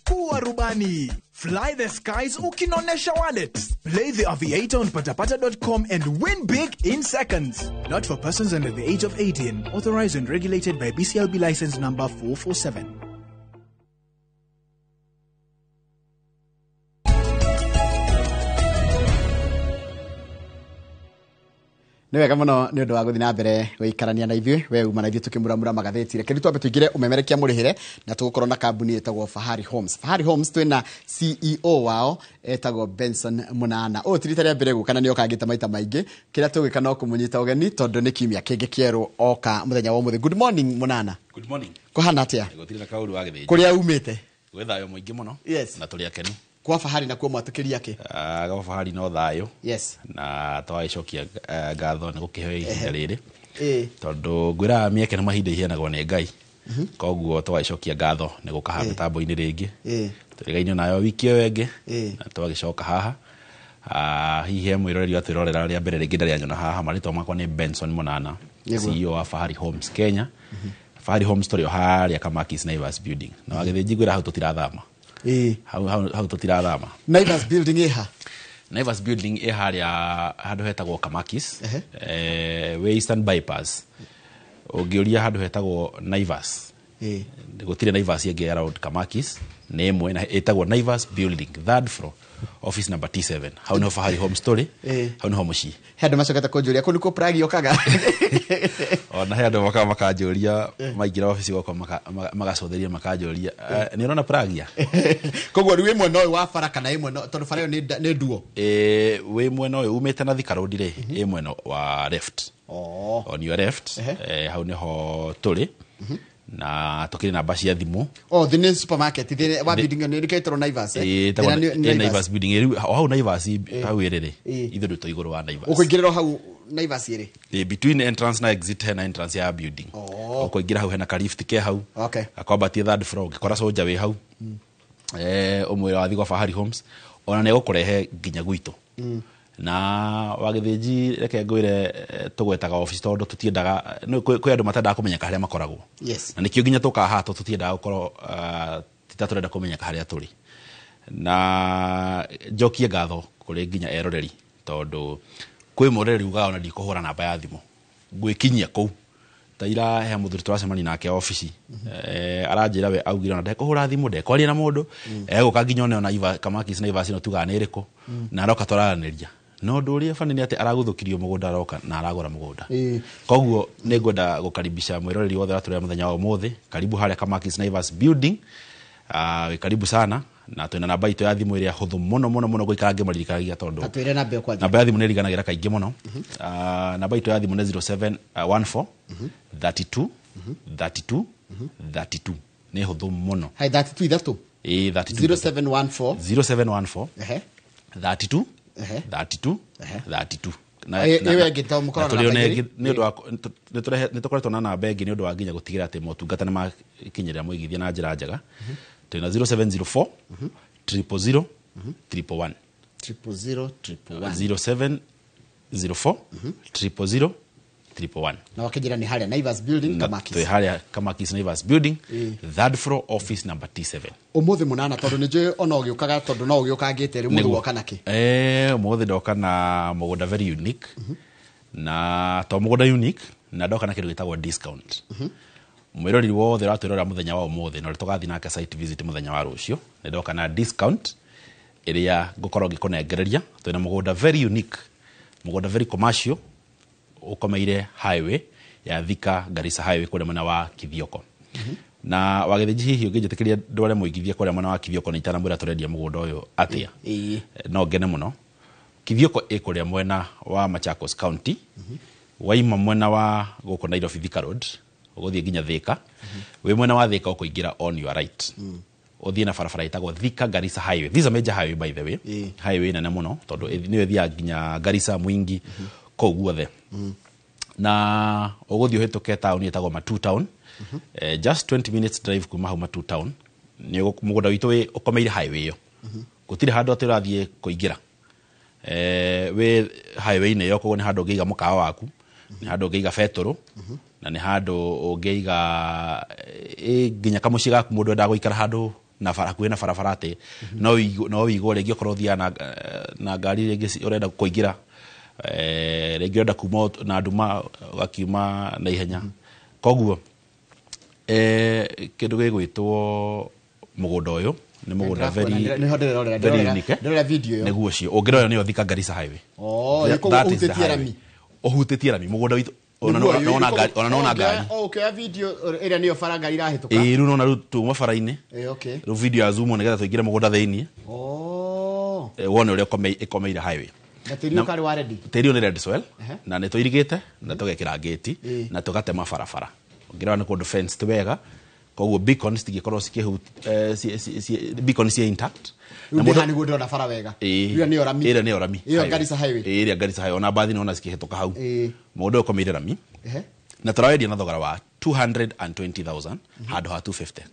Kuwa rubani. Fly the skies ukinonesha wallet. Play the Aviator on patapata.com and win big in seconds. Not for persons under the age of 18. Authorized and regulated by BCLB license number 447. Nĩ wega mũno nĩ ũndũ wa gũthiĩ na mbere gũikarania na ithuĩ we uma na ithuĩ tũkĩmuramura magathĩti. Reke rĩu twambe tũingĩre ũmemerekia mũrĩhĩre na tũgũkorwo na kambuni ĩtagwo Fahari Homes. Fahari Homes twĩna CEO wao etagwo Benson Munana. Ũyũ ti rita rĩa mbere gũka na nĩ okangĩte maita maingĩ. Kĩrĩa tũgwĩka no kũmũnyita ũgeni tondũ nĩ kiumia kĩngĩ kĩerũ oka mũthenya wa ũmũthĩ. Good morning Munana. Good morning. Kũhana atĩa? Gũtirĩ na kaũru wa gĩthĩnji. Kũrĩa umĩte? Gwĩ thayũ mũingĩ mũno. Yes. Na tũrĩ akenu. Kwa Fahari nakuo mwatũkĩria kĩ? Gwa Fahari no thayũ. Yes. Na twagĩcokia ngatho nĩ gũkĩheo ihinda rĩrĩ. Ĩĩ. Tondũ ngwĩraga mĩeke na mahinda iheanagwo nĩ Ngai. Koguo twagĩcokia ngatho nĩ gũka haha mĩtambo-inĩ rĩngĩ. Tũrĩgainio nayo wiki ĩyo ĩngĩ. Na twagĩcoka haha. Hihi he mwĩroreri atwĩrorera rĩa mbere rĩngĩ ndarĩ anyona haha. Marĩtwa makwa nĩ Benson Munana, CEO wa Fahari Homes Kenya. Fahari Homes tũrĩ o harĩa Kamakis Naivas Building. Na wagĩthĩnji ngwĩra hau tũtirathama. Hau tũtirathama. Naivas Building ĩha? Naivas Building ĩ harĩa handũ hetagwo Kamakis. Wĩ Eastern Bypass. Ũngĩũria handũ hetagwo Naivas. Gũtirĩ Naivas ĩngĩ around Kamakis. Nĩ ĩmwe na ĩtagwo Naivas Building, third floor, office number T7. Hau nĩho Fahari Homes tũrĩ. Hau nĩho mũciĩ. He andũ macokete kũnjũria kũu nĩkuo Prague yũkaga. Ona he andũ mokaga makanjũria maingĩra obici gwakwa magacũthĩria makanjũria, nĩ ũrona Pragia? Koguo rĩu ĩ mwena ũyũ wa bara kana ĩ mwena, tondũ bara ĩyo nĩ nduo? Wĩ mwena ũyũ umĩte na Thika Road rĩ, ĩ mwena wa left. On your left, hau nĩho tũrĩ. Na tũkĩrĩ namba cia thimũ. Oh, thĩ nĩ supermarket, thĩ wa building ĩyo nĩ ĩtagwo Naivas, eh? Ĩĩ, Thĩna nĩ ĩtagwo Naivas. Naivas building. Rĩu, o hau Naivas, hau ĩrĩ rĩ, ithuĩ ndũ tũ igũrũ wa Naivas. Ũkũingĩrĩra o hau Naivas ĩrĩ? Ĩĩ, between entrance na exit hena entrance ya building. Ũkũingĩra hau hena ka lift ke hau. Gakwambatia third floor, ũngĩkora soldier wĩ hau. Ũmwĩre wathiĩ gwa Fahari Homes, ona nĩ egũkũrehe nginya gwitũ. Na wagĩthĩnji reke ngwĩre, tũgwetaga office tondũ tũtiendaga, nĩ kwĩ andũ matendaga kũmenyeka harĩa makoragwo. Na nĩkĩo nginya tũkaga haha tondũ tũtiendaga gũkorwo, ti ta tũrenda kũmenyeka harĩa tũrĩ. Na njokie ngatho kũrĩ nginya eroreri tondũ kwĩ mwĩroreri ugaga ona ndikũhũra namba ya thimũ, ngwĩkinyia kũu. Ta ira he mũthuri tũracemania nake obici, aranjĩra we augire ona ndekũhũra thimũ, ndekwaria na mũndũ, egũka nginya one ona Kamakis Naivas ĩno tugaga nĩ ĩrĩkũ, na aroka tũraranĩria. No ũndũ ũrĩa bani nĩ atĩ araguthũkirio mũgũnda aroka na aragũra mũgũnda. Koguo nĩ ngwenda gũkaribisha mwĩroreri wothe ũratũrora mũthenya wa ũmũthĩ, karibu harĩa Kamakis Naivas Building. Wĩ karibu sana. Na twĩna namba itũ ya thimũ ĩrĩa hũthũ mũno mũno mũno gũikara ngĩmaririkanagia tondũ Ta twĩre namba ĩyo kwanja. Namba ya thimũ nĩ ĩriganagĩra kaingĩ mũno. Namba itũ ya thimũ nĩ zero seven, one four, 32, 32, 32. Nĩ hũthũ mũno. Hai, 32 ithatũ? Ĩĩ, 32 Zero ithatũ. seven one four. Zero seven one four. 32, 32, 32. Na, na, Ĩyo na, ĩngĩ to mũkorwo na na tũrĩ namba ona igĩrĩ? ĩngĩ, nĩ ũndũ wa nĩ tũrehe, nĩ tũkoretwo na namba ĩngĩ nĩ ũndũ wa nginya gũtigĩrĩra atĩ motungata nĩ makinyĩrĩra mũigithia na njĩra njega. Twĩna zero seven zero four, triple zero, triple one. Triple zero, triple one. Zero seven zero four, triple zero, triple one. Na wakĩnjĩra nĩ harĩa Naivas Building, Na Kamakis. twĩ harĩa Kamakis Naivas Building, third floor, office number T7. Ũmũthĩ mũnana tondũ nĩ njũĩ ona ũgĩũkaga tondũ no ũgĩũkangĩte rĩ, ũmũthĩ Nĩguo. woka nakĩ? Ũmũthĩ ndoka na mũgũnda very unique. Na to mũgũnda unique, na ndoka na kĩndũ gĩtagwo discount. Mwĩroreri wothe ũratwĩrorera mũthenya wa ũmũthĩ, na ũrĩa tũgathiĩ nake site visit mũthenya wa rũciũ, nĩ ndoka na discount ĩrĩa ngũkorwo ngĩkũnengereria. Twĩna mũgũnda very unique, mũgũnda very commercial, ũkomeire highway ya Thika Garissa highway kũrĩa mwena wa Kithioko. Na wagĩthĩnji hihi ũngĩnjĩtĩkĩria ndware mũigithia kũrĩa mwena wa Kithioko na itanamwĩra tũrendia mũgũnda ũyũ atĩa? No ngene mũno. Kithioko ĩ kũrĩa mwena wa Machakos County. Waima mwena wa gũkũ Nairobi Thika Road, ũgũthiĩ nginya Thika. Wĩ mwena wa Thika ũkũingĩra on your right. Ũthiĩ na barabara ĩtagwo Thika Garissa Highway. This is a major highway by the way. Highway nene mũno tondũ nĩyo ĩthiaga nginya Garissa, Mwingi, kũu guothe. Na ũgũthiĩ ũhĩtũke town ĩtagwo Matuu Town. Just 20 minutes drive kuma hau Matuu Town. Nĩ mũgũnda witũ wĩ ũkomeire highway ĩyo. Gũtirĩ handũ atĩ ũrathiĩ kũingĩra. Wĩ highway-inĩ ĩyo, koguo nĩ handũ ũngĩiga mũkawa waku, nĩ handũ ũngĩiga betũrũ, na nĩ handũ ũngĩiga, nginya kamũciĩ gaku mũndũ endaga gũikara handũ na bara hakuhĩ na barabara atĩ no wĩigwo rĩngĩ okorwo ũthiaga na ngari rĩngĩ ũrenda kũingĩra, rĩngĩ ũrenda kuma na nduma ũgakiuma na ihenya. Koguo kĩndũ gĩgwĩtwo mũgũnda ũyũ nĩ mũgũnda very unique. Ndĩrora video ĩyo. Nĩguo ũcio ũngĩrora nĩyo Thika Garissa Highway. Ũhutĩtie rami. Ũhutĩtie rami mũgũnda witũ. Ona nona ngari, ona nona ngari. Ũkĩoya video ĩrĩa nĩyo bara ngari irahĩtũka. Ĩĩ, rĩu nona rĩu tuma bara-inĩ. Okay. Rĩu video ya zoom nĩgetha tũingĩre mũgũnda thĩiniĩ. Wone ũrĩa ĩkomeire highway. Na tĩri ũkarĩ wa ready. Tĩri ũyũ nĩ red soil na nĩ tũirigĩte na tũgekĩra gate na tũgatema barabara. Ũngĩrora nĩ kũndũ fenced wega. Koguo beacons cingĩkorwo beacons ciĩ intact. Na mũndũ nĩguo ndĩrona bara wega. Ĩrĩa nĩyo rami. Ĩrĩa nĩyo rami. Ĩyo Garissa Highway. Ĩrĩa Garissa Highway ona bathi nĩona cikĩhĩtũka hau. Mũgũnda ũyũ ũkomeire rami. Na tũrawendia na thogora wa 220,000 handũ ha 250.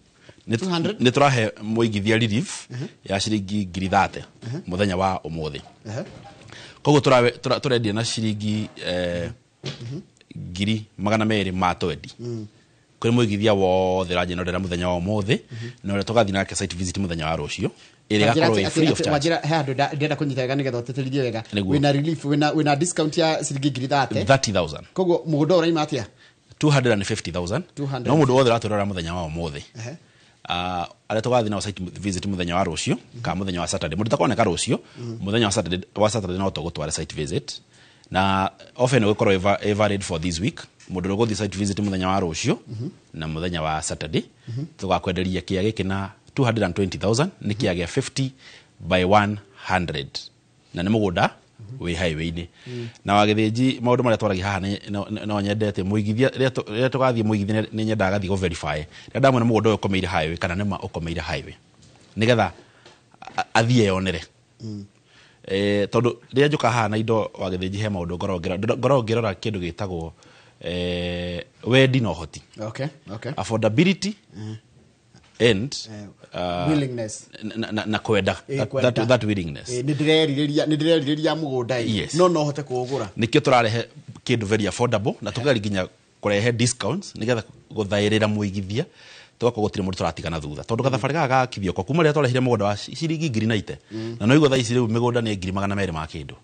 Nĩ tũrahe mũigithia relief ya ciringi 30,000 mũthenya wa ũmũthĩ. Koguo tũrendia na ciringi 220,000. Kũrĩ mũigithia wothe ũranjĩnorera mũthenya wa ũmũthĩ na ũrĩa tũgathiĩ nake site visit mũthenya wa rũciũ ĩrĩa ĩgakorwo ĩ free of charge. Wanjĩra he handũ ndĩrenda kũnyita wega nĩgetha ũtĩtĩrithie wega. Wĩna relief, wĩna discount ya ciringi 30,000. 30,000. Koguo mũgũnda ũraima atĩa? 250,000. No mũndũ wothe ũratũrora mũthenya wa ũmũthĩ. Arĩa tũgathiĩ nao site visit mũthenya wa rũciũ kana mũthenya wa Saturday. Mũndũ takoneka rũciũ, mũthenya wa Saturday no tũgũtware site visit. Na offer ĩno ĩgũkorwo ĩ valid for this week. Mũndũ ũrĩa ũgũthiĩ site visit mũthenya wa rũciũ na mũthenya wa Saturday tũgakwenderia kĩa gĩkĩ na 220,000 nĩ kĩa gĩa 50 by 100 na nĩ mũgũnda wĩ highway-inĩ. Na wagĩthĩnji maũndũ marĩa twaragia haha no nyendete mũigithia rĩrĩa tũgathiĩ mũigithia nĩ nyendaga gathiĩ gũ verify rĩrĩa ndamwĩra mũgũnda ũyũ ũkomeire highway kana nĩma ũkomeire highway nĩgetha athiĩ eyonere. Tondũ rĩrĩa njũka haha na indo wagĩthĩnji he maũndũ ngoragwo ngĩrora kĩndũ gĩtagwo wendi na ũhoti. Okay, okay. Affordability and willingness na kwenda, that willingness. Nĩ ndĩrerirĩria mũgũnda ĩ no hote kũũgũra. Nĩkĩo tũrarehe kĩndũ very affordable na tũkageria nginya kũrehe discounts nĩgetha gũthaĩrĩra mũigithia tũgakorwo gũtirĩ mũndũ tũratigana thutha tondũ gathabarĩ gaka ga Kithioko kuma rĩrĩa twarehire mũgũnda wa ciringi 90,000 na no igua thaa ici rĩu mĩgũnda nĩ 200,000 ma kĩndũ.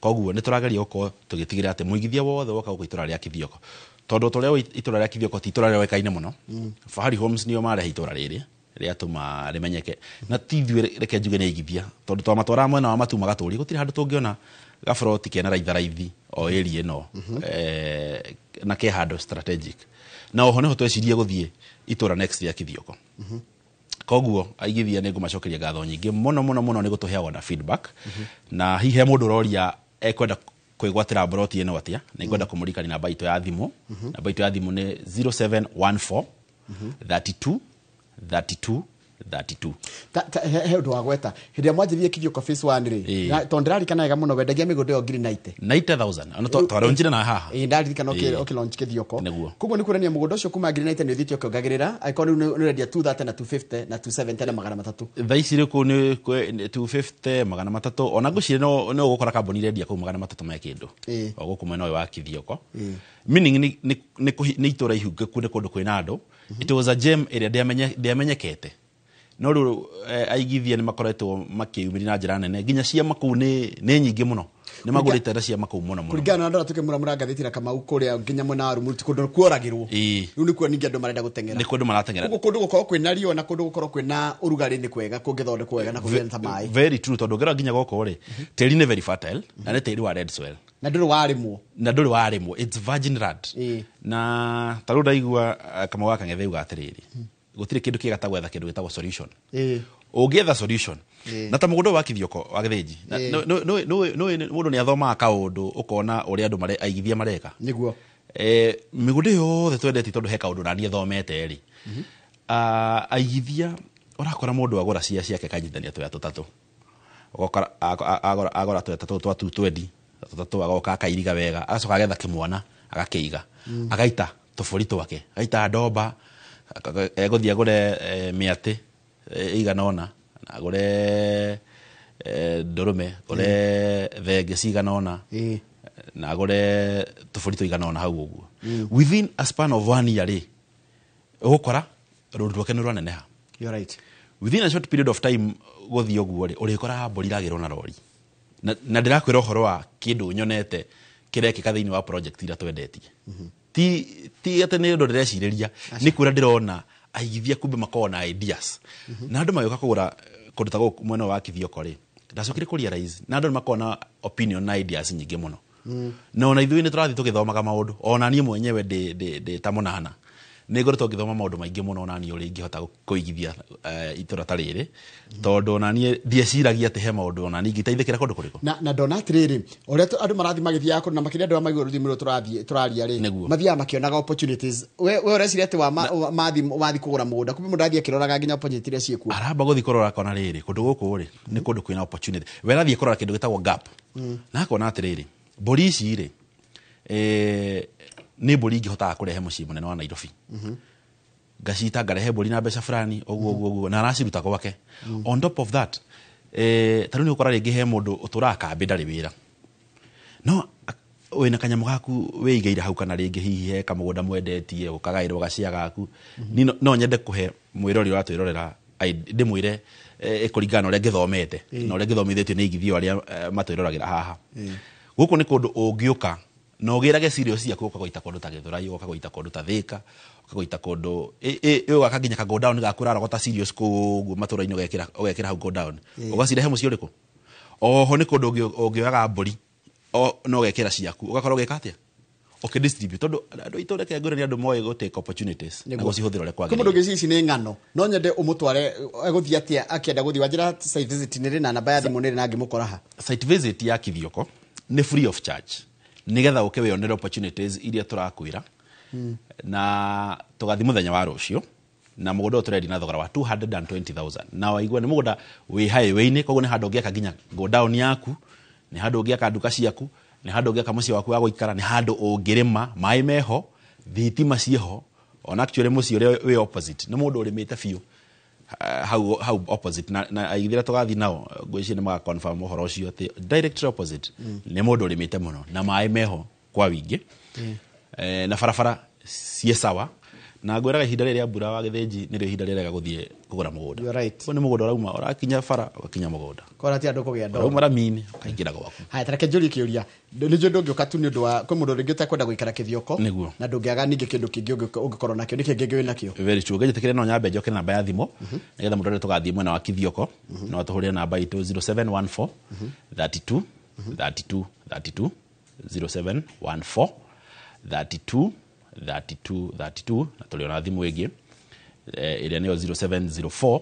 Koguo nĩ tũrageria gũkorwo tũgĩtigĩrĩra atĩ mũigithia wothe woka gũkũ itũra rĩa Kithioko tondũ tũrĩa itũra rĩa Kithioko ti itũra rĩoĩkaine mũno. Fahari Homes nĩo marehe itũra rĩrĩ rĩatũma rĩmenyeke na ti ithuĩ reke njuge nĩ aigithia tondũ twamatwaraga mwena wa Matu magatũria gũtirĩ handũ tũngĩona gaburoti kena raithiraithi o area ĩno na ke handũ strategic na oho nĩho twecirie gũthiĩ itũra next rĩa Kithioko. Koguo aigithia nĩ ngũmacokeria ngatho nyingĩ mũno mũno mũno nĩ gũtũheaga na feedback na hihi he mũndũ ũroria ekwenda kwĩgwatĩra broti ĩno atĩa nĩ ngwenda kũmũririkania namba itũ ya thimũ. Namba itũ ya thimũ nĩ 0714 32 32 32. He ũndũ wa gweta hĩndĩ ĩrĩa mwanjĩrĩirie Kithioko phase 1 rĩ, tondũ ndĩraririkana wega mũno wendagia mĩgũnda ĩyo 90,000. 90,000 ona twarũnjire na haha. Ĩĩ, ndaririkana ũkĩ launch Kithioko. Koguo nĩ kuonania mũgũnda ũcio kuma 90,000 nĩ ũthiĩte ũkĩongagĩrĩra angĩkorwo rĩu nĩ ũrendia 230 na 250 na 270 na 300. Thaa ici rĩu kũu nĩ 250 300 ona ngwĩciria no ũgũkora kambuni irendia kũu 300 me kĩndũ o gũkũ mwena ũyũ wa Kithioko. Meaning nĩ itũra ihingũku nĩ kũndũ kwĩna andũ. It was a gem ĩrĩa ndĩamenyekete no rĩu aigithia nĩ makoretwo makĩyumĩria na njĩra nene nginya ciama kũu nĩ nyingĩ mũno nĩ magũrĩte na ciama kũu mũno mũno kũringana na andũ arĩa tũkĩmũramũra ngathĩti na Kamau kũrĩa nginya mwena wa Rũmuru ti kũndũ kuoragĩrwo rĩu nĩkuo ningĩ andũ marenda gũteng'era nĩ kũndũ marateng'era. Koguo kũndũ gũkorwo kwĩna riũa na kũndũ gũkorwo kwĩna ũrugarĩ nĩ kwega kũngĩthondekwo wega na kũgĩe ta maĩ. Very true tondũ ũngĩrora nginya gũkũ rĩ tĩri nĩ very fertile na nĩ tĩri wa red soil na ndũrĩ warĩmwo it's virgin land na ta rĩu ndaigua Kamau wa Kang'ethe auga atĩrĩrĩ gũtirĩ kĩndũ kĩega ta gwetha kĩndũ gĩtagwo solution. Ũngĩetha solution na ta mũgũnda wa Kithioko wa Gĩthĩnji mũndũ nĩ athomaga kaũndũ ũkona ũrĩa andũ aigithia mareka nĩguo mĩgũnda yothe twendetie tondũ he kaũndũ naniĩ thomete rĩ aigithia ũrakora mũndũ agũra cia ciake kanyitithania tũya tũtatũ ũgakora agũra tũya tũtatũ twa 220 tũtatũ agoka akairiga wega agacoka agetha kĩmwana agakĩiga agaita tũbũri twake agaita ndomba egũthiĩ agũre mĩatĩ ĩigana ũna na agũre ndũrũme agũre thenge cigana ũna na agũre tũbũri tũigana ũna hau ũguo. Within a span of 1 year rĩ ũgũkora rũũru rwake nĩ rwaneneha. You're right. Within a short period of time gũthiĩ ũguo rĩ, ũrĩkoraga mbũri iragĩrwo na rori. Na ndĩrakwĩra ũhoro wa kĩndũ nyonete kĩrekĩka thĩinĩ wa project iria twendetie. Ti atĩ nĩ ũndũ ndĩrecirĩria, nĩ kwĩra ndĩrona aigithia kumbe makoragwo na ideas. Na andũ magĩũka kũgũra kũndũ ta gũkũ mwena wa Kithioko rĩ, ndacokire kũ realize na andũ nĩ makoragwo na opinion na ideas nyingĩ mũno. Na ona ithuĩ nĩ tũrathiĩ tũgĩthomaga maũndũ, ona niĩ mwenyewe ndĩ ta mũnana nĩ ngoretwo ngĩthoma maũndũ maingĩ mũno, ona niĩ ũrĩa ingĩhota kũigithia itũra ta rĩrĩ, tondũ ona niĩ ndieciragia atĩ he maũndũ ona niĩ ingĩteithĩkĩra kũndũ kũrĩkũ. Na ndona atĩrĩrĩ, ũrĩa andũ marathiĩ magĩthiaga kũndũ, na makĩria andũ arĩa maigua rũthiomi rũrũ tũraria rĩ, Nĩguo. mathiaga makĩonaga opportunities. We ũreciria atĩ wathi kũgũra mũgũnda, kumbe mũndũ athiĩ akĩroraga nginya opportunity iria ciĩkuo. Aramba gũthiĩ kũrora akona rĩrĩ, kũndũ gũkũ rĩ nĩ kũndũ kwĩna opportunity. We arathiĩ kũrora kĩndũ gĩtagwo gap, na akona atĩrĩrĩ, mbũri ici rĩ, nĩ mbũri ingĩhotaga kũrehe mũciĩ mũnene wa Nairobi. Ngacita ngarehe mbũri na mbeca fulani ũguo ũguo ũguo, na araciruta gwake. On top of that, ta rĩu nĩ ũgũkora rĩngĩ he mũndũ ũtũraga kambĩ ndarĩ wĩra, no wĩna kanyamũ gaku wĩigĩire hau, kana rĩngĩ hihi he kamũgũnda mwendetie ũkagaĩrwo gacia gaku. Niĩ no nyende kũhe mwĩrori ũratwĩrorera ndĩmwĩre kũringana na ũrĩa ngĩthomete na ũrĩa ngĩthomithĩtio nĩ aigithio arĩa matwĩroragĩra haha. Gũkũ nĩ kũndũ ũngĩũka na ũgĩrage cereals ciaku, ũka gũita kũndũ ta Gĩthũrai, ũka gũita kũndũ ta Thĩka, ũka gũita kũndũ ũgaka nginya ka godown gaku ũrarogota cereals kũu ũguo matũra-inĩ, ũgekĩra hau godown, ũgacirehe mũciĩ ũrĩkũ. Oho nĩ kũndũ ũngĩoyaga mbũri no ũgekĩra ciaku, ũgakorwo ũgĩka atĩa, ũkĩdistribute, tondũ andũ aitũ reke ngwĩre nĩ andũ moĩ gũ take opportunities na gũcihũthĩra ũrĩa Kwĩ mũndũ kwagĩrĩire. ũngĩ, ici nĩ ng'ano, no nyende ũmũtware egũthiĩ atĩa akĩenda gũthiĩ wanjĩra site visit nĩ rĩ, na namba ya thimũ nĩ rĩ, na ngĩmũkora ha? Site visit ya Kithioko nĩ free of charge, nĩgetha ũke wĩyonere opportunities iria tũrakwĩra. Na tũgathiĩ mũthenya wa rũciũ, na mũgũnda ũyũ tũrendia na thogora wa 220,000, na waigua nĩ mũgũnda wĩ highway-inĩ, koguo nĩ handũ ũngĩaka nginya godown yaku, nĩ handũ ũngĩaka nduka ciaku, nĩ handũ ũngĩaka mũciĩ waku wa gũikara, nĩ handũ ũngĩrĩma, maĩ meho, thitima ciĩho. Ona actually mũciĩ ũrĩa wĩ opposite nĩ mũndũ ũrĩmĩte biũ hau opposite, na aigithĩra tũgathiĩ nao ngwĩciria nĩ maga confirm ũhoro ũcio atĩ directly opposite nĩ mũndũ ũrĩmĩte mũno, na maĩ meho kwa wingĩ, na barabara ciĩ sawa. Na ngwĩraga ihinda rĩrĩa rĩa mbura wa gĩthĩnji nĩrĩo ihinda rĩrĩa gũthiĩ kũgũra mũgũnda. You are right. Ũyũ nĩ mũgũnda ũrauma ũrakinya bara ũgakinya mũgũnda. Kora ti andũ kũgĩa ndoro. Ũrauma rami-inĩ ũkaingĩra gwaku. Haya, ta reke njũrie kĩũria. Nĩ njũĩ ndũngĩũka tu nĩ ũndũ wa kwĩ mũndũ rĩngĩ ũtekwenda gũikara Kĩthioko. Nĩguo. Na ndũngĩaga ningĩ kĩndũ kĩngĩ ũngĩkorwo nakĩo. Nĩkĩ kĩngĩ wĩ nakĩo? Very true. Ũngĩnjĩtĩkĩria no nyambe njoke namba ya thimũ, nĩgetha mũndũ ũrĩa tũgathiĩ mwena wa Kithioko no atũhũrĩre namba itũ 0714 32 32 32, 0714 32 32 32, na tũrĩ ona thimũ ĩngĩ ĩrĩa nĩyo 0704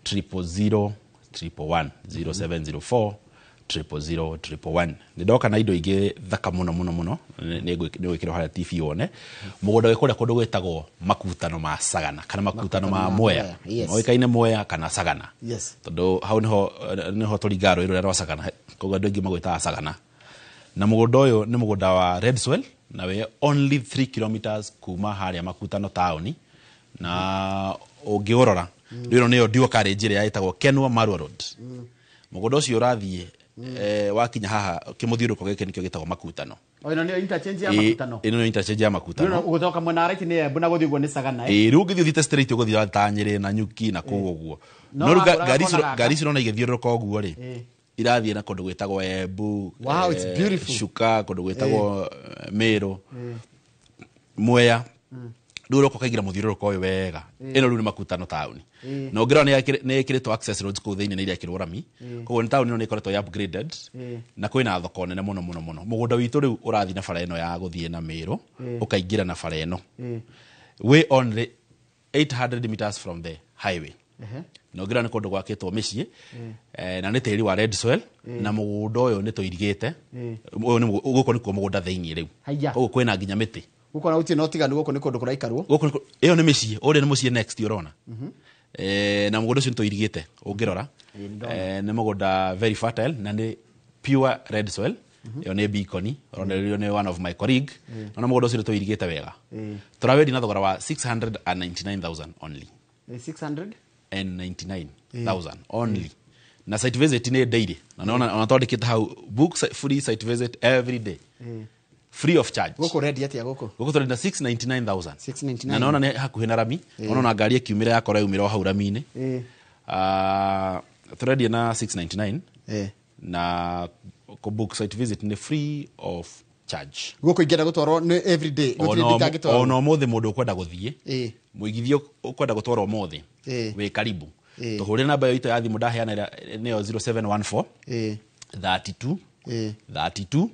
000 111, 0704 000 111. Nĩ ndoka na indo ingĩ thaka mũno mũno mũno, nĩ gwĩkĩrwo harĩa TV wone mũgũnda wĩ kũrĩa kũndũ gwĩtagwo makutano ma Sagana kana makutano ma Mwea. Moĩkaine Mwea kana Sagana. Tondũ hau nĩho tũringaga rũĩ rũrĩa rwa Sagana, koguo andũ aingĩ magwĩtaga Sagana. Na mũgũnda ũyũ nĩ mũgũnda wa red soil, na wĩ only 3 kilometers kuma harĩa makutano taũni. Na ũngĩũrora rĩu ĩno nĩyo dual carriage ĩrĩa ĩtagwo Kenwa Marua Road. Mũgũnda ũcio ũrathiĩ wakinya haha kĩmũthiũrũrũko gĩkĩ nĩkĩo gĩtagwo makutano. O, ĩno nĩyo interchange ya makutano. Ĩno nĩyo interchange ya makutano. Rĩu ũgũcoka mwena wa right nĩ Embu na gũthiĩ ũguo nĩ Sagana, eh? Ĩĩ, rĩu ũngĩthiĩ ũthiĩte straight ũgũthiĩ ta Nyĩrĩ na Nyuki na kũu ũguo. No No rĩu wagũraga kona gaka. ngari ici ũrona igĩthiũrũrũka ũguo rĩ, irathiĩ na kũndũ gwĩtagwo Embu, Wow, it's beautiful. Chuka, kũndũ gwĩtagwo Meru, Mwea. Rĩu ũroka ũkaingĩra mũthiũrũrũko ũyũ wega. Ĩno rĩu nĩ makutano taũni. Na ũngĩrora nĩ ĩkĩrĩtwo access roads kũu thĩinĩ, nĩ irekĩrwo rami. Koguo nĩ taũni ĩno nĩ ĩkoretwo ĩ upgraded. Na kwĩna thoko nene mũno mũno mũno. Mũgũnda witũ rĩu ũrathiĩ na bara ĩno ya gũthiĩ na Meru, ũkaingĩra na bara ĩno. Wĩ only 800 meters from the highway. Na ũngĩrora nĩ kũndũ gwakĩtwo mĩciĩ, na nĩ tĩri wa red soil, na mũgũnda ũyũ nĩ tũirigĩte. Ũyũ nĩ gũkũ nĩkuo mũgũnda thĩinĩ rĩu. Haiya. Koguo kwĩna nginya mĩtĩ. Gũkũ na gũtirĩ na ũtiganu, gũkũ nĩ kũndũ kũraikarwo. Gũkũ nĩ ĩyo nĩ mĩciĩ, ũrĩa nĩ mũciĩ next ũrona. Na mũgũnda ũcio nĩ tũirigĩte ũngĩrora. Ĩĩ, nĩ ndona. Nĩ mũgũnda very fertile na nĩ pure red soil. Ĩyo nĩ Beacon, ũronererio nĩ one of my colleague. Na mũgũnda ũcio nĩ tũirigĩte wega. Tũrawendia na thogora wa 699,000 only. 600? And 99,000 only. Na site visit nĩ daily. Na nona ona twandĩkĩte hau book free site visit every day. Free of charge. Gũkũ ũrendia atĩa gũkũ? Gũkũ tũrenda 699,000. 699. Na nona nĩ hakuhĩ na rami. Ona ngari ĩkiumĩra yakora yaumĩra o hau rami-inĩ. Tũrendia na 699 Ĩĩ. na kũbook site visit nĩ free of charge. Gũkũ ingĩenda gũtwarwo nĩ everyday, gũtirĩ nditangĩtwarwo? Ona ũmũthĩ mũndũ ũkwenda gũthiĩ, mũigithia ũkwenda gũtwarwo ũmũthĩ, wĩ karibu. Tũhũrĩre namba ĩyo itũ ya thimũ ndaheana ĩrĩa nĩyo 0714 32 32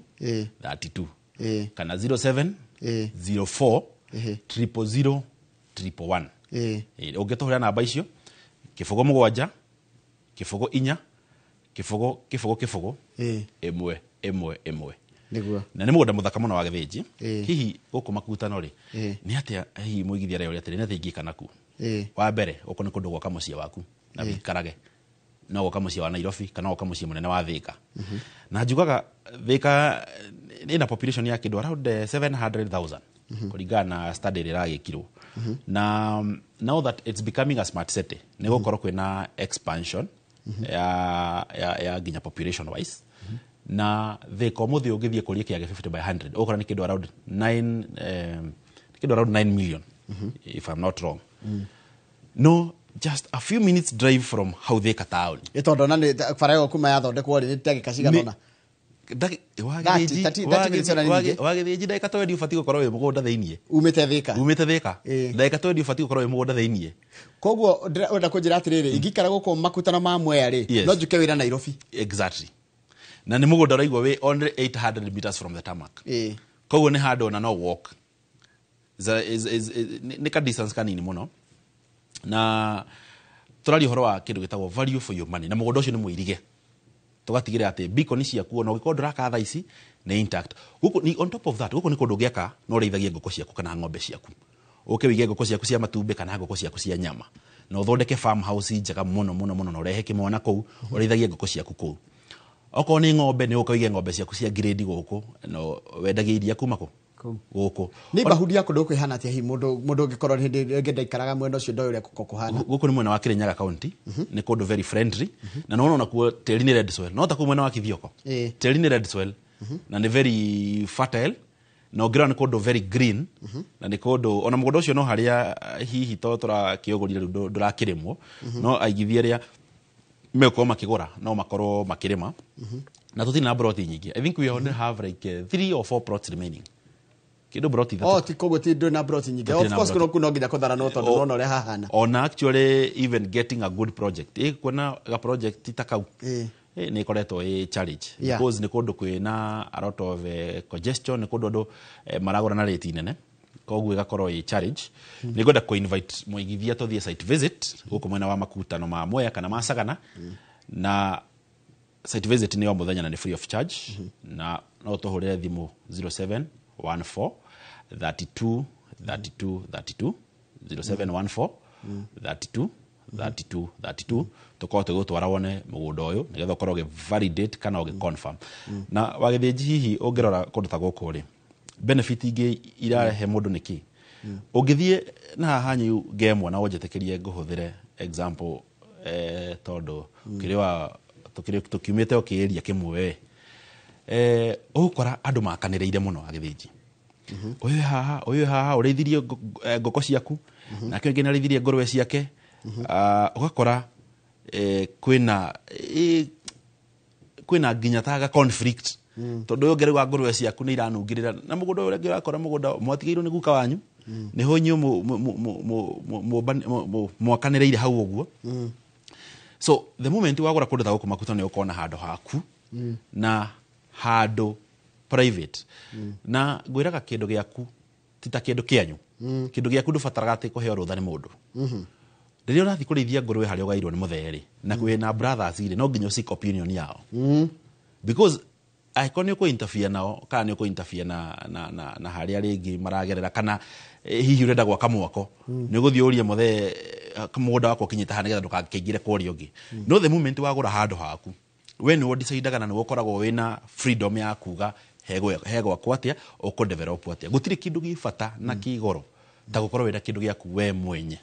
32 kana 07 04 000 111. Ũngĩtũhũrĩra namba icio, 0 7 0 4 0 0 0 1 1 1. Nĩguo. Na nĩ mũgũnda mũthaka mũno wa Gĩthĩnji. Hihi gũkũ Makutano rĩ, nĩ atĩa hihi mũigithia areyũria atĩrĩ, nĩ atĩa ingĩka nakuo? Wa mbere, gũkũ nĩ kũndũ gwaka mũciĩ waku na wĩikarage, no gwaka mũciĩ wa Nairobi kana gwaka mũciĩ mũnene wa Thĩka. Na njugaga Thĩka ĩna population ya kĩndũ around 700,000 kũringana na study ĩrĩa ĩragĩkirwo. Na now that it's becoming a smart city, nĩ gũkorwo kwĩna expansion ya nginya population wise. Na Thĩka ũmũthĩ ũngĩthiĩ kũria kĩage 50 by 100, ũgũkora nĩ kĩndũ around 9, kĩndũ around 9 million, if I'm not wrong. No just a few minutes drive from hau Thĩka town. Ĩ tondũ ona nĩ bara ĩyo kuma yathondekwo rĩ, nĩ ndagĩka cigana ũna? 30 minutes ona nĩ nyingĩ. Wagĩthĩnji ndagĩka 20 ũbatiĩ gũkorwo wĩ mũgũnda thĩiniĩ. Umĩte Thĩka. Umĩte Thĩka. Ndagĩka 20 ũbatiĩ gũkorwo wĩ mũgũnda thĩiniĩ. Koguo ũrenda kũnjĩra atĩrĩrĩ, ingĩikara gũkũ Makutano ma Mwea rĩ, no njuke wĩra Nairobi? Exactly. Na nĩ mũgũnda ũraigua wĩ only 800 meters from the tarmac. Koguo nĩ handũ ona no walk. Nĩ ka distance kanini mũno. Na tũraria ũhoro wa kĩndũ gĩtagwo value for your money, na mũgũnda ũcio nĩ mũirige, tũgatigĩrĩra atĩ beacon ciaku ona ũngĩkorwo ndũraka thaa ici nĩ intact. Gũkũ ni on top of that, gũkũ nĩ kũndũ ũngĩaka na ũrĩithagie ngũkũ ciaku kana ng'ombe ciaku, ũke wĩige ngũkũ ciaku cia matumbĩ kana ngũkũ ciaku cia nyama, na ũthondeke farm house njega mũno mũno mũno, na ũrehe kĩmwana kũu, ũrĩithagie ngũkũ ciaku kũu. Okorwo nĩ ng'ombe, nĩ ũka wĩige ng'ombe ciaku cia grade gũkũ, na wendagie iria kuma kũ? Kũu. Gũkũ. Nĩ bahudi ya kũndũ kwĩhana atĩa? Hihi mũndũ ũngĩkorwo hĩndĩ ĩngĩ ndaikaraga mwena ũcio, ndoĩ ũrĩa gũkũ kũhana. Gũkũ nĩ mwena wa Kirinyaga County, nĩ kũndũ very friendly, na nĩwona onakuo tĩri nĩ red soil, no ta kũu mwena wa Kithioko, tĩri nĩ red soil na nĩ very fertile, na ũngĩrora nĩ kũndũ very green, na nĩ kũndũ ona mũgũnda ũcio no harĩa hihi to tũrakĩũgũrire rĩu ndũrakĩrĩmwo, no aigithia arĩa megũkorwo makĩgũra no makorwo makĩrĩma. Na tũtirĩ na broti nyingĩ. I think we only have like 3 or 4 plots remaining, kĩndũ broti 3. Oh, ti koguo ti ndũrĩ na broti nyingĩ. Tũtirĩ Of na course. broti. Kuno no nginya kũtharanwo tondũ nona ũrĩa hahana. Ona actually even getting a good project, kuona ga project ta kau nĩ ĩkoretwo ĩ challenge because nĩ kũndũ kwĩna a lot of congestion, nĩ kũndũ andũ maragũra na rate nene, koguo ĩgakorwo ĩ challenge. Nĩ ngwenda kũ invite mũigithia tũthiĩ site visit gũkũ mwena wa Makutano ma Mwea kana ma Sagana, na site visit nĩ o mũthenya na nĩ free of charge. Na no tũhũrĩre thimũ 0714 32 32 32, 0714 32 32 32, tũkorwo tũgĩgũtwara wone mũgũnda ũyũ nĩgetha ũkorwo ũgĩ validate kana ũgĩ confirm. Na wagĩthĩnji, hihi ũngĩrora kũndũ ta gũkũ rĩ, benefit ingĩ irarehe mũndũ nĩ kĩ? Ũngĩthiĩ na haha nyu ngemwa na ũnjĩtĩkĩrie ngũhũthĩre example, tondũ kĩrĩ wa tũkiumĩte o kĩĩria kĩmwe, ũgũkora andũ makanĩrĩire mũno agĩthĩnji, ũyũ haha, ũyũ haha ũrĩithirie ngũkũ ciaku, nake ũngĩ nĩarĩithirie ngũrwe ciake. Ah, ũgakora kwĩna nginya ta ga conflict, tondũ ũyũ ũngĩ rauga ngũrwe ciaku nĩ iranungĩrĩra na mũgũnda ũyũ ũngĩ ũrakora mũgũnda mwatigĩirwo nĩ guka wanyu, nĩho inyuĩ mwakanĩrĩire hau ũguo. So the moment wagũra kũndũ ta gũkũ Makuta, nĩ ũkona handũ haku na handũ private. Na ngwĩraga kĩndũ gĩaku ti ta kĩndũ kĩanyu. Kĩndũ gĩaku ndũbataraga atĩ kũheo rũtha nĩ mũndũ. Rĩrĩa ũrathiĩ kũrĩithia ngũrwe harĩa ũgairwo nĩ mũthee-rĩ, na kwĩna brothers rĩ, no nginya ũseek opinion yao, because angĩkorwo nĩ ũkũ-interfere nao kana nĩ ũkũ-interfere na harĩa rĩngĩ maragerera, kana hihi ũrenda gwaka mwako, nĩ ũgũthiĩ ũrie mũthee, mũgũnda wakwa ũkinyĩte haha, nĩgetha ndũgakĩingĩre kũrĩa ũngĩ. No the moment wagũra handũ haku, we nĩwe ũdecidaga na nĩwe ũkoragwo wĩna freedom ya kuga hegwakwo atĩa, ũkũ develop atĩa. Gũtirĩ kĩndũ gĩ bata na kĩ goro ta gũkorwo wĩna kĩndũ gĩaku we mwenye.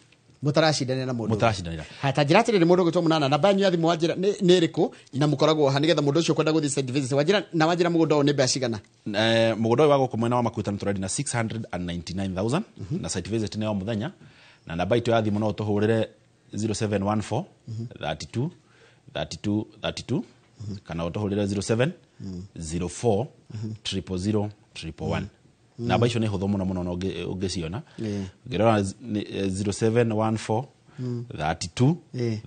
Mũtaracindanĩra na mũndũ. Mũtaracindanĩra. Haya, ta njĩra atĩrĩrĩ, mũndũ ũgwĩtwo Mũnana, namba yanyu ya thimũ wanjĩra nĩ ĩrĩkũ, na mũkoragwo ha, nĩgetha mũndũ ũcio ũkwenda gũthiĩ site visit? Wanjĩra na wanjĩra mũgũnda ũyũ nĩ mbeca cigana? Mũgũnda ũyũ wa gũkũ mwena wa Makuta nĩ tũrendia na 699,000, na site visit nĩ o mũthenya, na namba itũ ya thimũ no ũtũhũrĩre 0714 32 32 32 kana ũtũhũrĩre 07 04 000 111. Namba icio nĩ hũthũ mũno mũno na ũngĩciona. Ũngĩrora nĩ, 0714 32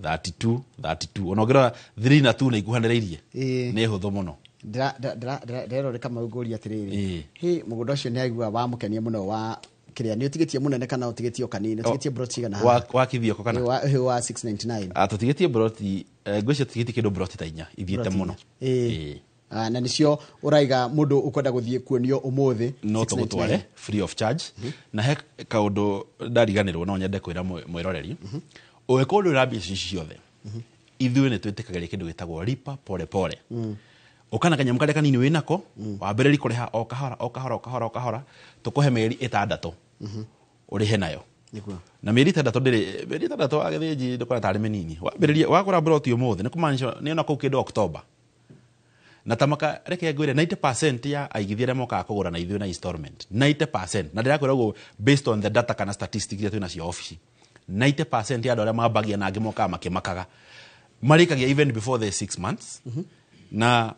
32 32, ona ũngĩrora 3 na 2 nĩ ikuhanĩrĩirie. Nĩ hũthũ mũno. Ndĩrerore Kamau, ngũria atĩrĩrĩ, hĩ, mũgũnda ũcio nĩ aigua wamũkenia mũno wa kĩrĩa nĩ ũtigĩtie mũnene kana ũtigĩtie o kanini, ũtigĩtie broti cigana haha? Wa Kithioko kana? Ĩ, wa 699. Ah, tũtigĩtie broti, ngwĩciria tũtigĩtie kĩndũ broti ta 4 ithiĩte mũno. Ĩ. Ah, na nĩcio ũraiga mũndũ ũkwenda gũthiĩ kuonio ũmũthĩ? No 699. Tũgũtware free of charge. Na he kaũndũ ndariganĩrwo, no nyende kwĩra mwĩroreri, ũngĩkorwo ndũrĩ na mbia ici ciothe, ithuĩ nĩ twĩtĩkagĩria kĩndũ gĩtagwo lipa pole pole. Ũkana kanyamũ karĩa kanini wĩnako, wambĩrĩrie kũrĩha o kahora o kahora o kahora o kahora, tũkũhe mĩeri 6 ũrĩhe nayo. Na mĩeri 6 ndĩrĩ, mĩeri 6 wa Gĩthĩnji ndũkona tarĩ mĩnini. Wambĩrĩrie wagũra broti ũmũthĩ, nĩ kũmaanisha nĩ ona kũu kĩndũ October. Na tamaka, reke ngwĩre, 90% ya aigithia arĩa mokaga kũgũra na ithuĩ na installment, 90%, na ndĩrakwĩra ũguo based on the data kana statistics iria twĩ nacio obici, 90% ya andũ arĩa mambagia na angĩ mokaga makĩmakaga marĩkagia even before the 6 months. Na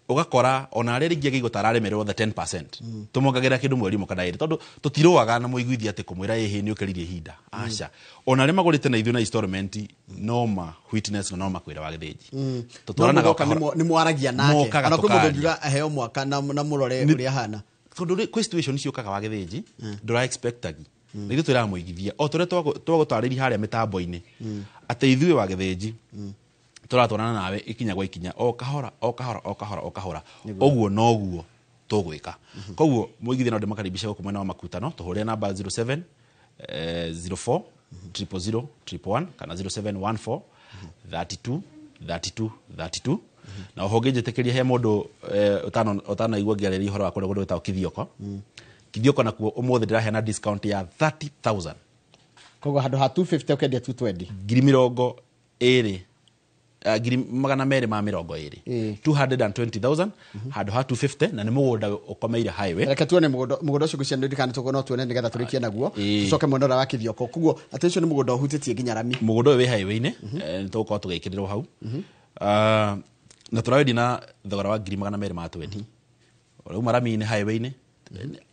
ũgakora ona arĩa rĩngĩ angĩigua ta araremererwo the 10%, tũmongagĩrĩra kĩndũ mweri ũmwe kana ĩrĩ, tondũ tũtirũaga na mũiguithia atĩ kũmwĩra ĩhĩ nĩ ũkĩririe ihinda. Aca, ona arĩa magũrĩte na ithuĩ na installment, no ma witness na no makwĩra wa Gĩthĩnji tũtwaranaga o No mũgoka kahora. nĩ mwaragia nake? Mokaga Ona kwĩ mũndũ tũkaria. ũngiuga aheo mwaka na mũrore ũrĩa ahana? Tondũ kwĩ situation ciũkaga wa Gĩthĩnji ndũra expectagi, na ithuĩ twĩraga mũigithia o tũrĩa twagũtarĩria harĩa mĩtambo-inĩ atĩ ithuĩ wa Gĩthĩnji tũratwarana nawe ikinya gwa ikinya, o kahora o kahora o kahora o kahora, ũguo noguo tũgwĩka. Koguo mũigithia no ndĩmakaribisha gũkũ mwena wa Makutano, tũhũrĩre namba 07 04 000 111 kana 0714 32 32 32. Na oho ũngĩnjĩtĩkĩria, he mũndũ ũtanaigua ngĩarĩria ũhoro wa kũrĩa kũndũ gwĩtagwo Kithioko. Kithioko nakuo ũmũthĩ ndĩraheana discount ya 30,000. Koguo handũ ha 250 ũkendia 220? Ngiri mĩrongo ĩrĩ, 220,000. 220,000 handũ ha 250, na nĩ mũgũnda ũkomeire highway. Reke tuone mũgũnda ũcio, ngwĩciria nĩ tũkorwo no tuone nĩgetha tũrĩkie naguo. Tũcoke mwena ũrĩa wa Kithioko. Koguo atĩ ũcio nĩ mũgũnda ũhutĩtie nginya rami? Mũgũnda ũyũ wĩ highway-inĩ, nĩ tũgũkorwo tũgĩkĩrĩrwo hau. Ah, na tũrawendia na thogora wa 220,000. Ũrauma rami-inĩ highway-inĩ,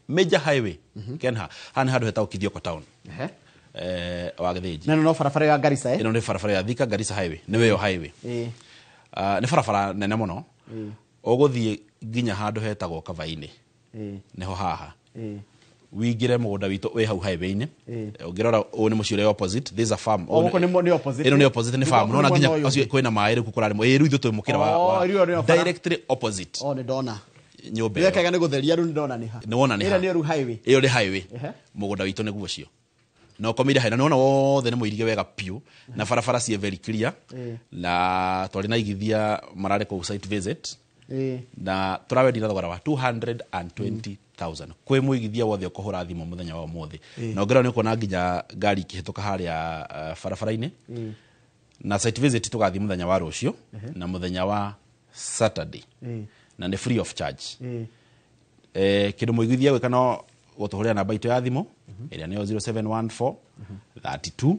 major highway Kenha. Haha nĩ handũ hetagwo Kithioko town. Wa Gĩthĩnji. Na ĩno no barabara ya Garissa, eh? Ĩno nĩ barabara ya Thika Garissa highway, nĩwe ĩyo highway. Ah, nĩ barabara nene mũno, ũgũthiĩ nginya handũ hetagwo Kavainĩ. Nĩho haha wingĩre mũgũnda witũ wĩ hau highway-inĩ. Ũngĩrora ũyũ nĩ mũciĩ ũrĩa opposite, this is a farm. O, gũkũ nĩ opposite. Ĩno nĩ opposite, nĩ farm. Nĩ Nĩwona nginya mwena ũyũ. acio kwĩna maĩ rĩu kũrarĩmwo. Ĩ, rĩu ithuĩ twĩ mũkĩra Oh, rĩu nĩyo bara. directly opposite. O, nĩ ndona. Nyũmba ĩyo. Wekaga nĩ gũtheria, rĩu nĩ ndona nĩ ha. Nĩ wona nĩ Ĩrĩa ha. nĩyo rĩu highway? Ĩyo nĩ highway. Mũgũnda witũ nĩguo ũcio na ũkomeire highway, na nĩwona wothe nĩ mũirige wega piũ na barabara ciĩ very clear. Na twarĩ na igithia mararĩ kũu site visit. Na tũrawendia na thogora wa 220,000 kwĩ mũigithia wothe ũkũhũra thimũ mũthenya wa ũmũthĩ. Na ũngĩrora nĩ ũkuona nginya ngari ikĩhĩtũka harĩa barabara-inĩ. Na site visit tũgathiĩ mũthenya wa rũciũ na mũthenya wa Saturday, na nĩ free of charge. Kĩndũ mũigithia gwĩka no gũtũhũrĩra namba itũ ya thimũ ĩrĩa nĩyo 0714 32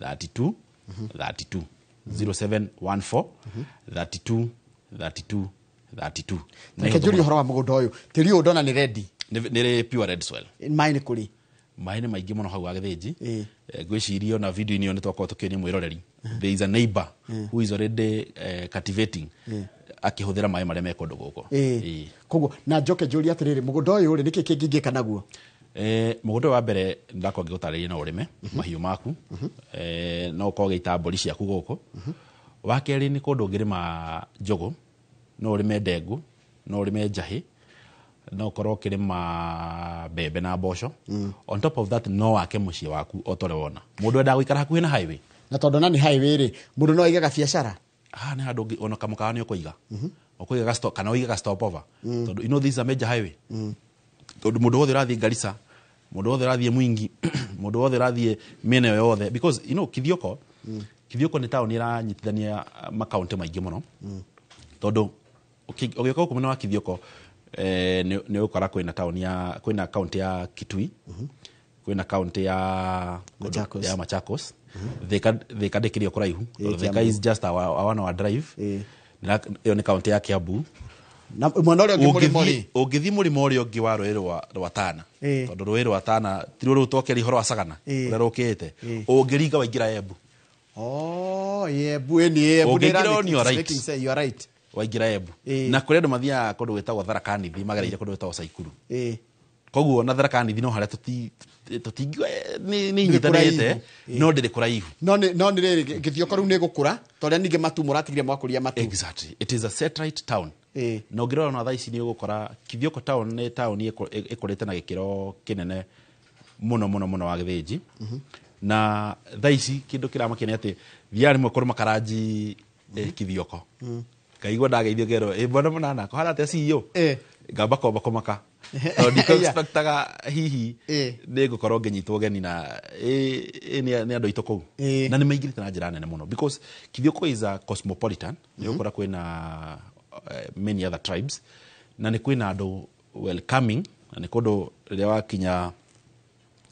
32 32, 0714 32 32 32. Reke njũrie ũhoro wa mũgũnda ũyũ. Tĩri ũyũ ndona nĩ ready. Nĩ pure red soil. Maĩ nĩ kũrĩ? Maĩ nĩ maingĩ mũno hau Gagĩthĩnji. Ngwĩciria ona video-inĩ ĩyo nĩ twakorwo tũkĩonia mwĩroreri, there is a neighbor who is already cultivating akĩhũthĩra maĩ marĩa me kũndũ gũkũ. Koguo na njoke njũrie atĩrĩrĩ, mũgũnda ũyũ rĩ, nĩkĩ kĩngĩ ingĩka naguo? Mũgũnda ũyũ wa mbere ndakorwo ngĩgũtarĩria no ũrĩme mahiũ maku, no ũkorwo ũgĩita mbũri ciaku gũkũ. Wa kerĩ, nĩ kũndũ ũngĩrĩma njũgũ, no ũrĩme ndengũ, no ũrĩme njahĩ, no ũkorwo ũkĩrĩma mbembe na mboco. On top of that, no wake mũciĩ waku o ta ũrĩa wona mũndũ endaga gũikara hakuhĩ na highway. Na tondũ na nĩ highway rĩ, mũndũ no aige gabiacara? Haha nĩ handũ ona kamũkawa nĩ ũkũiga, ũkũiga ga stop kana ũige ga stopover, tondũ you know this is a major highway, tondũ mũndũ wothe ũrathiĩ Garissa, mũndũ wothe ũrathiĩ Mwingi, mũndũ wothe ũrathiĩ mĩena ĩyo yothe, because you know Kithioko nĩ taũni ĩranyitithania makaunti maingĩ mũno, tondũ ũgĩũka gũkũ mwena wa Kithioko, nĩ ũgũkora kwĩna taũni ya, kwĩna kaunti ya Kitui, kwĩna kaunti ya Machakos. ya Machakos. Thika ndĩkĩrĩ o kũraihu. Thika is just a 1 hour drive. Ĩyo nĩ kaunti ya Kiambu. Na mwena ũrĩa ũngĩ mũrĩmo rĩ? Ũngĩthiĩ mũrĩmo ũrĩa ũngĩ wa rũĩ rwa Tana, tondũ rũĩ rwa Tana tiruo rũu twakĩria ũhoro wa Sagana, ũrĩa rũkĩte, ũngĩringa waingĩra Embu. Oh, Embu, ĩni Embu. Ũngĩingĩra on your right. You are right. Waingĩra Embu. Na kũrĩ andũ mathiaga kũndũ gwĩtagwo Tharaka Nithi magereire kũndũ gwĩtagwo Saikuru. Koguo na Tharaka Nithi no harĩa tũtingiuga nĩ inyitanĩte, no ndĩrĩ kũraihu. No nĩ rĩrĩ, Gĩthioko rĩu nĩ gũkũra ta ũrĩa ningĩ matu mũratigire mwakũria matu. Exactly, it is a satellite town. Na ũngĩrora ona thaa ici nĩ ũgũkora Kithioko town nĩ taũni ĩkũrĩte na gĩkĩro kĩnene mũno mũno mũno wa Gĩthĩnji. Na thaa ici kĩndũ kĩramakia nĩ atĩ thiaga rĩmwe kũrũma karanji, Kithioko, ngaigua ndageithio ngerwo, "Ĩ bwana mũnana, kũhana atĩa CEO?" Ngamba komba kũmaka tondũ ndikũ-expectaga hihi nĩ ngũkorwo ngĩnyitwo ũgeni na nĩ andũ aitũ kũu. Na nĩ maingĩrĩte na njĩra nene mũno because Kithioko is a cosmopolitan. Nĩ ũgũkora kwĩna many other tribes na nĩ kwĩna andũ welcoming, na nĩ kũndũ rĩrĩa wakinya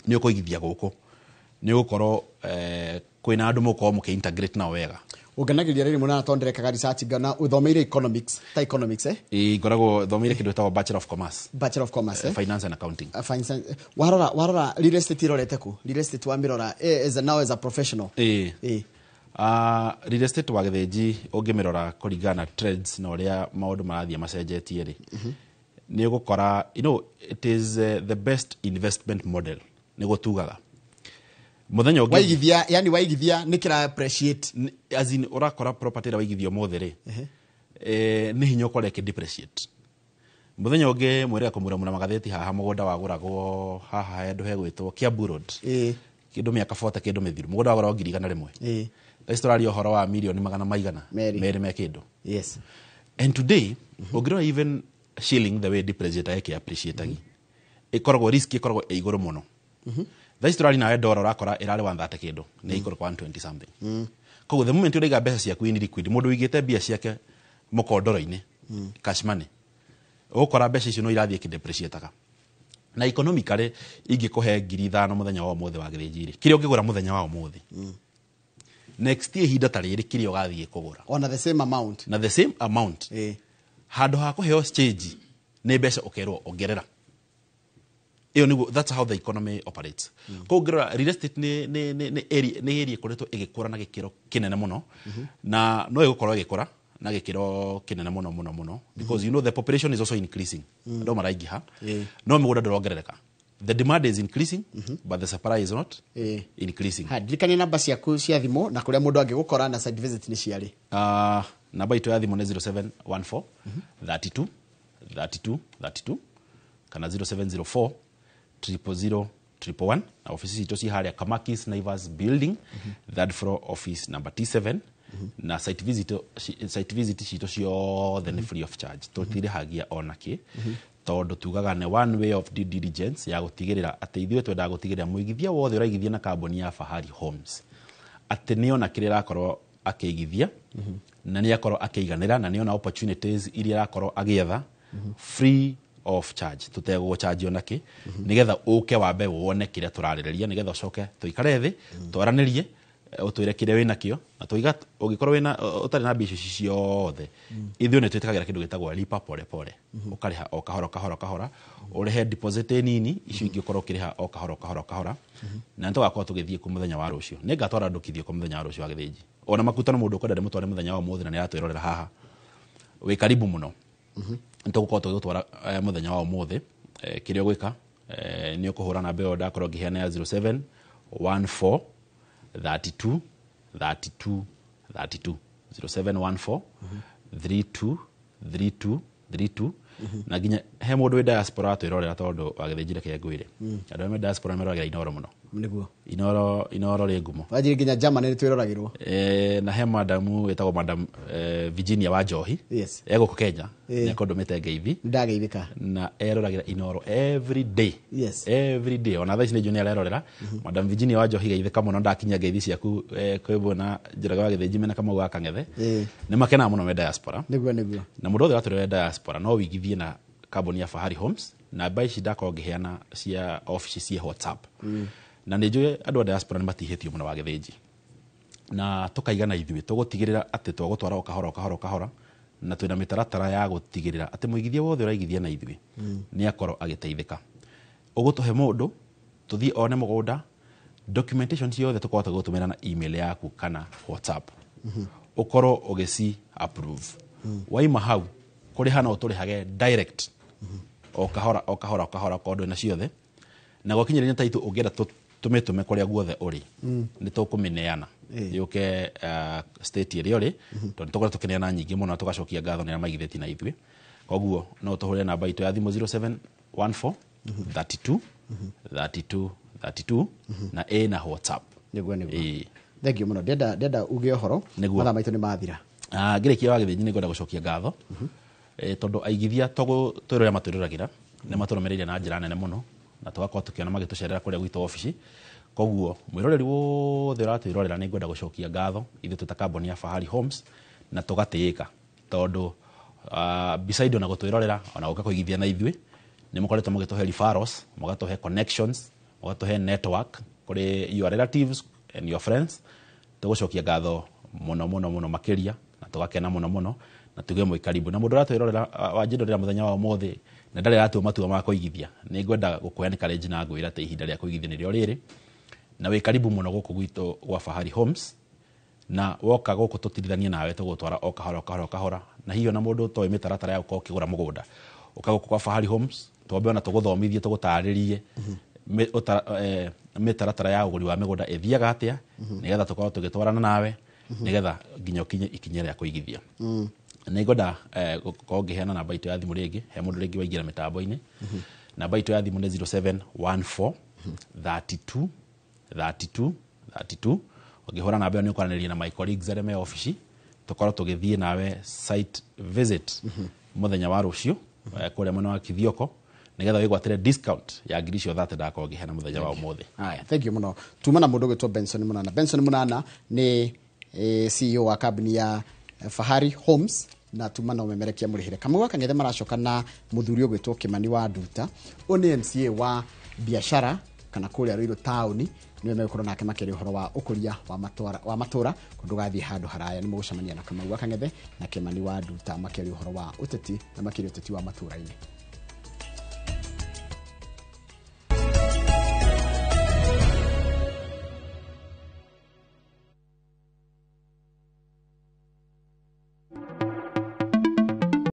nĩ ũkũigithia gũkũ nĩ ũgũkorwo kwĩna andũ mũgũkorwo mũkĩ-integrate nao wega. Ũngenagĩria rĩrĩ mũnana tondũ ndĩrekaga research ngana ũthomeire economics, ta economics, eh? Ĩ, ngoragwo thomeire kĩndũ gĩtagwo Bachelor of Commerce. Bachelor of Commerce, eh? Finance and Accounting. Finance. Warora real estate irorete ku real estate wamirora, as a, now as a professional? Ĩ. Ĩ. Real estate wa Gĩthĩnji ũngĩmĩrora kũringana na trends na ũrĩa maũndũ marathiĩ macenjetie rĩ, nĩ ũgũkora it is the best investment model, nĩguo tugaga mũthenya ũngĩ. Waigithia, yani waigithia nĩ kĩra appreciate. As in, ũrakora property ĩrĩa waigithia ũmũthĩ rĩ, nĩ hinya ũkore ĩkĩ depreciate. Mũthenya ũngĩ mwĩrĩga kũmuramura magathĩti haha, mũgũnda wagũragwo haha handũ hegwĩtwo Kiambu Road, kĩndũ mĩaka 40 kĩndũ mĩthiru, mũgũnda wagũragwo 100,000. Thaa ici tũraria ũhoro wa mirioni magana maigana Merĩ. Merĩ me kĩndũ. And today ũngĩrora even shilling, the way depreciate ĩkĩ appreciate, ĩkoragwo risk ĩkoragwo ĩ igũrũ mũno. Thaa ici tũraria nawe ndora ũrakora ĩrarĩ 130 kĩndũ, nĩ igũrũ kwa 120 something. Koguo the moment ũraiga mbeca ciaku in liquid, mũndũ ũigĩte mbia ciake mũkondoro-inĩ, cash money, ũgũkora mbeca icio no irathiĩ ĩkĩdepreciataga. Na economically ingĩkũhe 5,000 mũthenya wa ũmũthĩ wa Gĩthĩnji rĩ, kĩrĩa ũngĩgũra mũthenya wa ũmũthĩ, next year ihinda ta rĩrĩ kĩrĩa ũgathiĩ kũgũra, Ona the same amount. Na the same amount, handũ ha kũheo change nĩ mbeca ũkerwo ongerera ĩyo. Nĩguo, that's how the economy operates. Koguo ngĩrora real estate nĩ area ĩkoretwo ĩgĩkũra na gĩkĩro kĩnene mũno, na no ĩgũkorwo ĩgĩkũra na gĩkĩro kĩnene mũno mũno mũno because the population is also increasing. Andũ maraingĩha, no mĩgũnda ndĩrongerereka. The demand is increasing, but the supply is not increasing. Ha, ndirikania namba ciaku cia thimũ na kũrĩa mũndũ angĩgũkora, na site visit nĩ ciarĩ. Namba itũ ya thimũ nĩ 0714 32 32 32 kana 0704 000 111, na ofici citũ ci harĩa Kamakis Naivas building, third floor, office number T7. Na site visit citũ ciothe nĩ free of charge, tũtirĩhagia ona kĩ, tondũ tugaga nĩ one way of due diligence ya gũtigĩrĩra atĩ ithuĩ twendaga gũtigĩrĩra mũigithia wothe ũraigithia na kambuni ya Fahari Homes atĩ nĩona kĩrĩa arakorwo akĩigithia na nĩ akorwo akĩiganĩra na nĩona opportunities iria arakorwo agĩetha free of charge, tũtegũgũchanji ona kĩ, nĩgetha ũke wambe wone kĩrĩa tũrarĩrĩria, nĩgetha ũcoke tũikare thĩ twaranĩrie, ũtwĩre kĩrĩa wĩnakĩo na tũiga. Ũngĩkorwo wĩna ũtarĩ na mbia icio ciothe, ithuĩ nĩ twĩtĩkagĩra kĩndũ gĩtagwo lipa pole pole, ũkarĩha o kahora kahora kahora, ũrĩhe deposit nini, icio ingĩ ũkorwo ũkĩrĩha o kahora kahora kahora. Na nĩ tũgakorwo tũgĩthiĩ kuo mũthenya wa rũciũ. Nĩ ngatwara andũ Kithioko mũthenya wa rũciũ wa Gĩthĩnji, ona makutano mũndũ ũkwenda ndĩmũtware mũthenya wa ũmũthĩ na nĩ aratwĩrorera haha, wĩ karibu mũno, nĩ tũgũkorwo tũgĩgũtwara mũthenya wa ũmũthĩ. Kĩrĩa ũgwĩka, nĩ ũkũhũra namba ĩyo ndakorwo ngĩheana ya 07 14 32 32 32, 0714 32 32 32. Na nginya he mũndũ wĩ diaspora atwĩrorera, tondũ wa Gĩthĩnji reke ngwĩre andũ arĩa me diaspora nĩ maroragĩra Inoro mũno. Nĩguo. Inoro, Inoro rĩ ngumo. Wanjiri nginya Germany nĩ twĩroragĩrwo. Na he madamu wĩtagwo Madam Virginia wa Njohi, e gũkũ Kenya, nĩ akondũmĩte ngeithi. Ndageithĩka. Na eroragĩra Inoro every day. Every day, ona thaa ici nĩ njũĩ nĩ arerorera. Madam Virginia wa Njohi, geithĩka mũno. Ndakinya ngeithi ciaku, kwĩ bwana Njoroge wa Gĩthĩnji mena Kamau wa Kang'ethe. Nĩ makenaga mũno me diaspora. Nĩguo. Na mũndũ wothe watũrĩra diaspora no wĩigithie na kambuni ya Fahari Homes. Namba ici ndakorwo ngĩheana cia ofici ciĩ WhatsApp, na nĩ njũĩ andũ a diaspora nĩ matihĩtio mũno wa Gĩthĩnji. Na tũkaiga na ithuĩ tũgũtigĩrĩra atĩ twagũtwara o kahora o kahora o kahora, na twĩna mĩtaratara ya gũtigĩrĩra atĩ mũigithia wothe ũraigithia na ithuĩ nĩ akorwo agĩteithĩka. Ũgũtũhe mũndũ tũthiĩ one mũgũnda, documentation ciothe tũkorwo tũgũtũmĩra na email yaku kana WhatsApp, ũkorwo ũgĩci approve. Waima hau kũrĩha no ũtũrĩhage direct o kahora o kahora o kahora okorwo ndwĩna ciothe, na gwakinyĩrĩria taitũ ũngĩenda tũmĩtũme kũrĩa guothe ũrĩ, nĩ tũkũmĩneana yũke state ĩrĩa ũrĩ, tondũ nĩ tũkoretwo tũkĩneana nyingĩ mũno na tũgacokia ngatho nĩ arĩa maigithĩtie na ithuĩ. Koguo no tũhũre namba itũ ya thimũ 0714 32 32 32 na ĩna WhatsApp. Nĩguo. Ĩĩ. Thank you mũno. Ndenda uge ũhoro. Nĩguo. Mathaa maitũ nĩ mathira. Ah, ngĩrĩkia wa gĩthĩnji nĩ ngwenda gũcokia ngatho, tondũ aigithia twĩrorera matwĩroragĩra nĩ matũrũmĩrĩire na njĩra nene mũno, na tũgakorwo tũkĩona magĩtũcerera kũrĩa gwitũ obici. Koguo mwĩroreri wothe ũratwĩrorera nĩ ngwenda gũcokia ngatho ithuĩ twĩ ta kambuni ya Fahari Homes, na tũgatĩĩka tondũ beside ona gũtwĩrorera ona gũka kũigithia na ithuĩ, nĩ mũkoretwo mũgĩtũhe referrals, mũgatũhe connections, mũgatũhe network kũrĩ your relatives and your friends. Tũgũcokia ngatho mũno mũno mũno makĩria, na tũgakena mũno mũno, na tuge mwĩ karibu. Na mũndũ ũratwĩrorera wanjĩrorera mũthenya wa ũmũthĩ na ndarĩ aratua matua ma kũigithia, nĩ ngwenda gũkũhe encourage na ngwĩra atĩ ihinda rĩa kũigithia nĩrĩo rĩrĩ, na wĩ karibu mũno gũkũ gwitũ gwa Fahari Homes. Na woka gũkũ tũtirithanie nawe, tũgũtwara o kahora o kahora o kahora. Na hihi ona mũndũ ũtoĩ mĩtaratara ya gũkorwo ũkĩgũra mũgũnda, ũka gũkũ kwa Fahari Homes twambe ona tũgũthomithie, tũgũtarĩrie mĩtaratara ya ũgũri wa mĩgũnda ĩthiaga atĩa, nĩgetha tũkorwo tũgĩtwarana nawe nĩgetha nginya ũkinye ikinya rĩa kũigithia. Nĩ ngwenda gũkorwo ngĩheana namba itũ ya thimũ rĩngĩ he mũndũ rĩngĩ waingĩra mĩtambo-inĩ. Namba itũ ya thimũ nĩ 0714 32 32 32. Ũngĩhũra namba ĩyo nĩ ũkwaranĩria na my colleagues arĩa me obici, tũkorwo tũgĩthiĩ nawe site visit mũthenya wa rũciũ kũrĩa mwena wa Kithioko, nĩgetha wĩgwatĩre discount ya ngiri icio 30 ndakorwo ngĩheana mũthenya wa ũmũthĩ. Haya, thank you mũno. Tuma na mũndũ ũgwĩtwo Benson Munana. Benson Munana nĩ CEO wa kambuni ya Fahari Homes, na tuma na ũmemerekia mũrĩhĩre. Kamau wa Kang'ethe maracoka na mũthuri ũgwĩtwo Kimani wa Nduta, ũyũ nĩ MCA wa biashara kana kũrĩa Ruiru taũni, nĩwe megũkorwo nake makĩaria ũhoro wa ũkũria wa matũra. Kũndũ gathiĩ handũ haraya nĩ mũgũcemania na Kamau wa Kang'ethe na Kimani wa Nduta makĩaria ũhoro wa ũteti na makĩria ũteti wa matũra-inĩ.